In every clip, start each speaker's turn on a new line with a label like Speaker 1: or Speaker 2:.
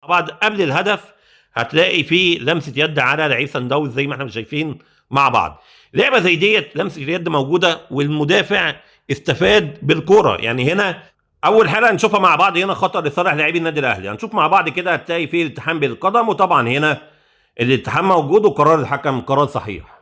Speaker 1: بعض قبل الهدف هتلاقي فيه لمسه يد على لعيب سان داونز زي ما احنا شايفين مع بعض. لعبه زي ديت لمسه اليد موجودة والمدافع استفاد بالكورة. يعني هنا اول حاله هنشوفها مع بعض، هنا خطا لصالح لاعبي النادي الاهلي. هنشوف مع بعض كده هتلاقي فيه التحام بالقدم، وطبعا هنا الالتحام موجود وقرار الحكم قرار صحيح.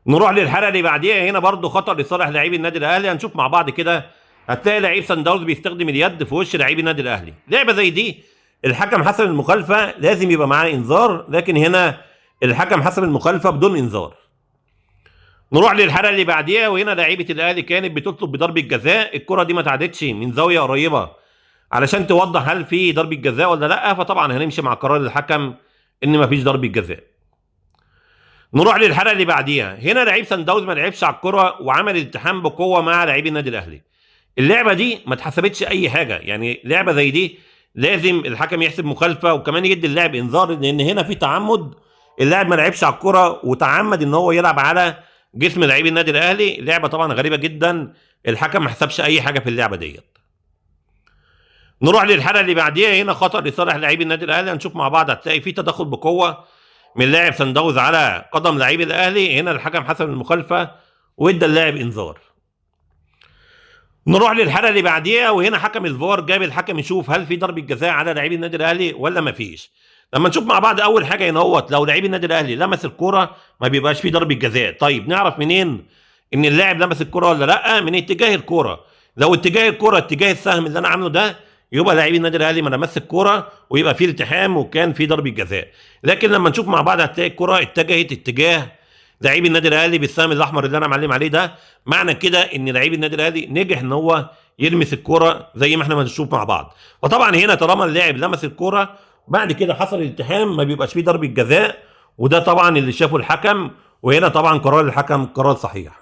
Speaker 1: نروح للحالة اللي بعديها، هنا برضو خطا لصالح لاعبي النادي الاهلي. هنشوف مع بعض كده هتلاقي لعيب سان داونز بيستخدم اليد في وش لعيب النادي الاهلي. لعبه زي دي الحكم حسب المخالفة لازم يبقى معاه انذار، لكن هنا الحكم حسب المخالفة بدون انذار. نروح للحالة اللي بعديها، وهنا لعيبة الاهلي كانت بتطلب بضربه جزاء. الكره دي ما تعدتش من زاوية قريبه علشان توضح هل في ضربه جزاء ولا لا، فطبعا هنمشي مع قرار الحكم ان ما فيش ضربه جزاء. نروح للحالة اللي بعديها، هنا لعيب سان داونز ما لعبش على الكره وعمل التحام بقوة مع لعيب النادي الاهلي. اللعبة دي ما اتحسبتش اي حاجة، يعني لعبه زي دي لازم الحكم يحسب مخالفة وكمان يدي اللاعب انذار، لان هنا في تعمد، اللاعب ما لعبش على الكره وتعمد ان هو يلعب على جسم لعيب النادي الاهلي. لعبه طبعا غريبة جدا، الحكم ما حسبش اي حاجة في اللعبة ديت. نروح للحالة اللي بعديها، هنا خطا لصالح لعيب النادي الاهلي. هنشوف مع بعض هتلاقي في تدخل بقوة من لاعب سان داونز على قدم لعيب الاهلي. هنا الحكم حسب المخالفة وادى اللاعب انذار. نروح للحالة اللي بعديها، وهنا حكم الفار جاب الحكم يشوف هل في ضربه جزاء على لعيب النادي الاهلي ولا ما فيش. لما نشوف مع بعض اول حاجة هنا هوت لو لعيب النادي الاهلي لمس الكورة ما بيبقاش فيه ضربه جزاء. طيب نعرف منين ان اللاعب لمس الكورة ولا لا؟ من اتجاه الكورة. لو اتجاه الكورة اتجاه السهم اللي انا عامله ده يبقى لعيب النادي الاهلي ما لمس الكورة ويبقى فيه التحام وكان فيه ضربه جزاء. لكن لما نشوف مع بعض هتلاقي الكورة اتجهت اتجاه لعيب النادي الاهلي بالسهم الاحمر اللي انا معلم عليه ده، معنى كده ان لعيب النادي الاهلي نجح ان هو يلمس الكورة زي ما احنا بنشوف مع بعض. فطبعا هنا طالما اللاعب لمس الكورة بعد كده حصل التحام ما بيبقاش فيه ضربه جزاء، وده طبعا اللي شافه الحكم، وهنا طبعا قرار الحكم قرار صحيح.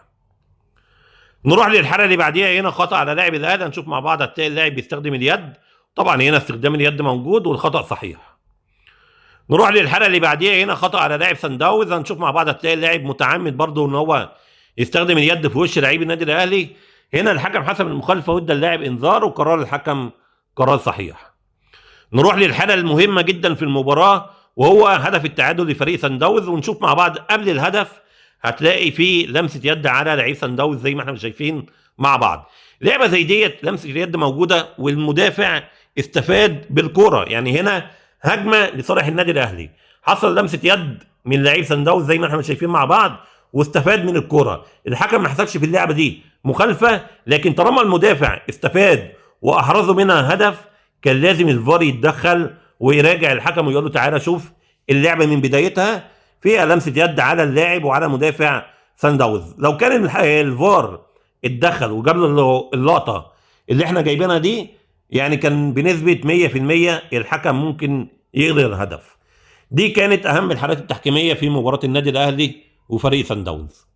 Speaker 1: نروح للحالة اللي بعديها، هنا خطا على لاعب الاهلي. هنشوف مع بعض هتلاقي اللاعب بيستخدم اليد، طبعا هنا استخدام اليد موجود والخطا صحيح. نروح للحالة اللي بعديها، هنا خطا على لاعب سان داونز. هنشوف مع بعض هتلاقي اللاعب متعمد برضه ان هو يستخدم اليد في وش لعيب النادي الاهلي. هنا الحكم حسب المخالفة وادى اللاعب انذار وقرار الحكم قرار صحيح. نروح للحالة المهمة جدا في المباراة وهو هدف التعادل لفريق سان داونز، ونشوف مع بعض قبل الهدف هتلاقي فيه لمسه يد على لعيب سان داونز زي ما احنا شايفين مع بعض. لعبه زي ديت لمسه اليد موجودة والمدافع استفاد بالكورة، يعني هنا هجمة لصالح النادي الاهلي، حصل لمسه يد من لعيب سان داونز زي ما احنا شايفين مع بعض واستفاد من الكورة. الحكم ما حسبش في اللعبة دي مخالفة، لكن طالما المدافع استفاد واحرزوا منها هدف كان لازم الفار يتدخل ويراجع الحكم ويقول له تعالى شوف اللعبة من بدايتها فيها لمسه يد على اللاعب وعلى مدافع سان داونز. لو كان الفار اتدخل وجاب له اللقطة اللي احنا جايبينها دي يعني كان بنسبة 100% الحكم ممكن يلغي الهدف. دي كانت اهم الحالات التحكيميه في مباراة النادي الاهلي وفريق سان داونز.